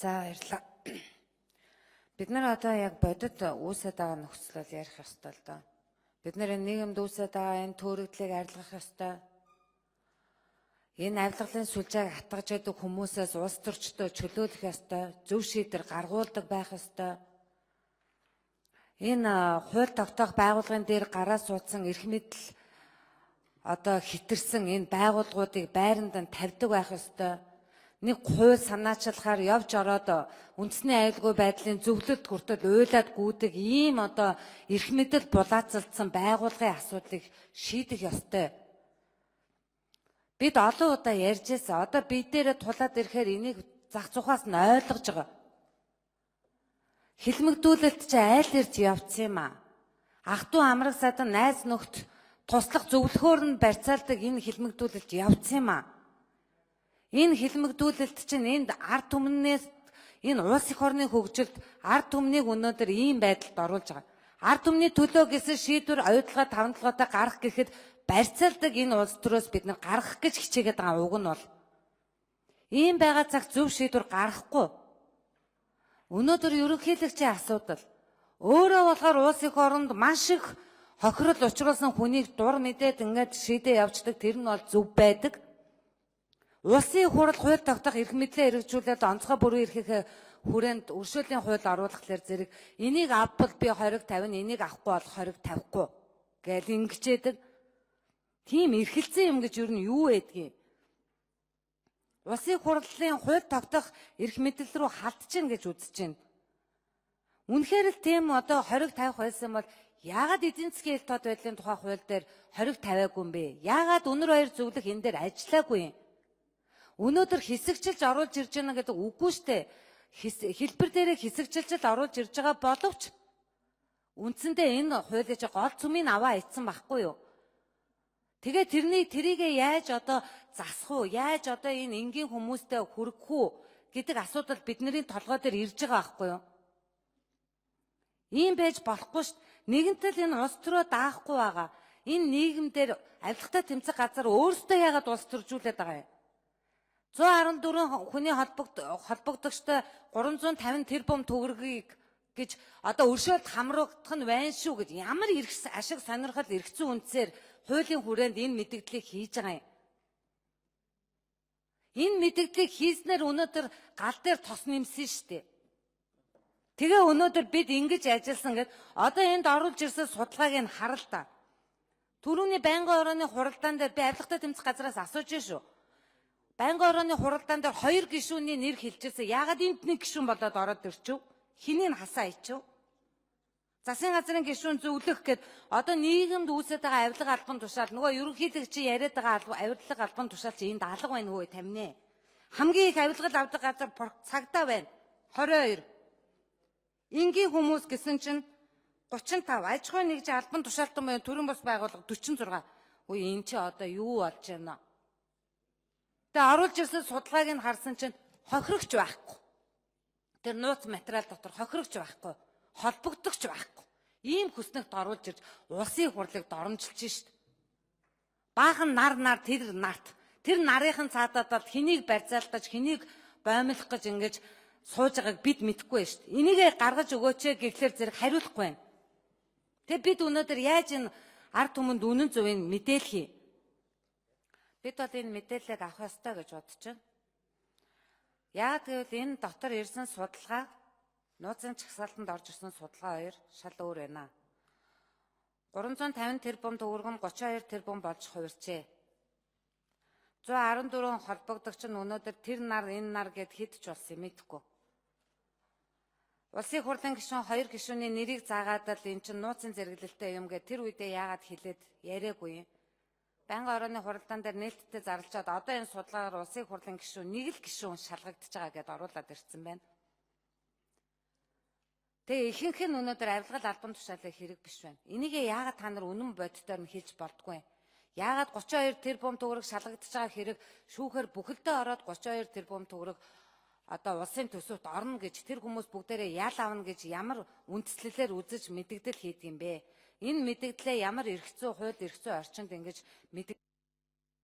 За, баярлалаа. Бид нар одоо яг бодит үүсээд байгаа нөхцөл бол ярих ёстой л доо. Бид нар энэ нийгэмд үүсээд байгаа энэ төөрөгдлийг арилгах ёстой. Энэ авилгалын сүлжээг хатгаж яадаг хүмүүсээс улс төрчдөө чөлөөлөх ёстой, зөв шийдвэр гаргуулдаг байх ёстой. Энэ хууль тогтоох байгууллагын дээр гараа суудсан эрх мэдэл одоо хэтэрсэн энэ байгууллагуудыг байранд нь тавьдаг байх ёстой. Нэг хууль санаачлахаар явж ороод үндэсний аюулгүй байдлын зөвлөлт хүртэл уйлаад гүйдэг ийм одоо эрх мэдэл булаацалдсан байгууллагын асуудлыг шийдэх ёстой. Бид олон удаа ярьж байсан. Одоо бид дээрээ тулаад ирэхээр энийг зах зухаас нь ойлгож байгаа. Хилмигдүүлэлт чи айл ирж явцсан юм аа. Ах トゥ амраг садан найз нөхд туслах зөвлөхөөр нь барьцаалдаг энэ хилмигдүүлэлт явцсан юм аа. Энэ хилмигдүүлэлт чинь энд ард түмнээс энэ улс эх орны хөгжилд ард түмнийг өнөөдөр ийм байдалд оруулж байгаа. Ард түмний төлөө гэсэн шийдвэр оюутлага тавталгаатай гарах гэхэд барьцаалдаг энэ улс төрөөс бид нар гаргах гэж хичээгээд байгаа уг нь бол. Ийм байгаа цаг зөв шийдвэр гаргахгүй. Өнөөдөр ерөнхийлөгчийн асуудал. Өөрөө болохоор улс эх оронд маш их хохирол учруулсан хүнийг дур мэдээд ингээд шийдээ явцдаг, тэр нь бол зөв байдаг. Улсын хурал хууль тогтоох эрх мэдлээ хэрэгжүүлээд онцгой бүрэн эрхийнхээ хүрээнд өршөөлийн хууль оруулахлаар зэрэг энийг авбал би хориг тавина, энийг авахгүй бол хориг тавихгүй гээл ингэчээдэг. Тийм эрхэлцэн юм гэж юу нь юу байдгийг. Улсын хурлын хууль тогтоох эрх мэдэл рүү халдчихна гэж үзэж байна. Үнэхээр л тийм одоо хориг тавих байсан бол яагаад эдийн засгийн ил тод байдлын тухай хууль дээр хориг тавиагүй юм бэ? Яагаад үнэр хоёр зөвлөх энэ дээр ажиллаагүй юм? Өнөөдөр хэсэгчилж оруулж ирж байна гэдэг үгүй штэ. Хэлбэр дээрээ хэсэгчилж л оруулж ирж байгаа боловч үндсэндээ энэ хуулийг чи гол цөмийг аваа ицсэн байхгүй юу? Тэгээ тэрнийг тэрийгэ яаж одоо засах уу? Яаж одоо энэ энгийн хүмүүстэй хүргэх үү гэдэг асуудал бидний толгой дээр ирж байгаа байхгүй юу? Ийм байж болохгүй шүү дээ. Нэгэнтэл энэ улс төрөө даахгүй байгаа. Энэ нийгэмдэр авилгатай тэмцэх газар өөрсдөө яагаад улс төржүүлээд байгаа юм? 114 хүний холбогдогчтой 350 тэрбум төгрөгийг гэж одоо өршөөлт хамрагдах нь байна шүү гэж ямар эрх ашиг сонирхол эрх зүйн үндсээр хуулийн хүрээнд энэ мэдэгдлийг хийж байгаа юм. Энэ мэдэгдлийг хийснээр өнөөдөр гал дээр тос нэмсэн шүү дээ. Тэгээ өнөөдөр бид ингэж ажилласан гэд одоо энд оруулж ирсэн судалгааг нь харал та. Түрүүний байнгын орооны хуралдаан дээр би авилгатай тэмцэх газраас асууж шүү. Байнгын орооны хуралдаан дээр хоёр гишүүний нэр хэлжсэн. Яагаад энд нэг гишүүн болоод ороод ирчв? Хэнийг хасаа ичв? Засгийн газрын гишүүн зөвлөх гэд одоо нийгэмд үүсээд байгаа авилга албан тушаал нөгөө ерөнхийлөгч яриад байгаа авилга албан тушаал чи энд алга байна хөө тамнэ. Хамгийн их авилгал авдаг газар цагдаа байна. 22. Энгийн хүмүүс гэсэн чинь 35, аж ахуйн нэгж албан тушаалтан буюу төрийн бус байгууллага 46. Үгүй энэ чи одоо юу болж байна? Тэгээ оруулж ирсэн судалгааг нь харсан чинь хохирогч байхгүй. Тэр нууц материал дотор хохирогч байхгүй, холбогдогч байхгүй. Ийм хүснэгт оруулж ирж улсын хурлыг доромжилж шít. Баахан нар нар тэр нарт тэр нарын цаадаад бол хэнийг барьцаалтаж, хэнийг боомлох гэж ингэж сууж байгааг бид мэдэхгүй байна шүү дээ. Энийгээ гаргаж өгөөч гэхлээр зэрэг хариулахгүй байна. Тэгээ бид өнөөдөр яаж энэ ард түмэнд үнэн зөвийг мэдээлэх юм? Бид бол энэ мэдээллийг авах ёстой гэж бодож байна. Яг гэвэл энэ дотор ирсэн судалгаа, нууцын чагсаалтанд орж ирсэн судалгаа хоёр шал өөр байна. 350 тэрбум төгрөг нь 32 тэрбум болж хувирчээ. 114 холбогдогч нь өнөөдөр тэр нар энэ нар гэд хэд ч болсон юм мэдэхгүй. Улсын хурлын гишүүн хоёр гишүүний нэрийг заагаад л эн чинь нууцын зэрэглэлтэй юм гээд тэр үедээ яагаад хэлээд яриаггүй юм? Байнгын орооны хуралдаан дээр нээлттэй зарлчаад одоо энэ судалгаагаар улсын хурлын гишүүн нэг л гишүүн шалгагдаж байгаа гэдээ оруулаад ирсэн байна. Тэгээ ихэнх нь өнөөдөр авилгал албан тушаалын хэрэг биш байна. Энийг яагаад та нар үнэн бодитоор нь хэлж болдгүй юм? Яагаад 32 тэрбум төгрөг шалгагдаж байгаа хэрэг шүүхээр бүхэлдээ ороод 32 тэрбум төгрөг одоо улсын төсөвт орно гэж тэр хүмүүс бүгдээрээ ял авна гэж ямар үндслэлээр үзэж мэдэгдэл хийдэг юм бэ? Энэ мэдэгдлээ ямар эрх зүй, хууль эрх зүй орчинд ингэж мэдэг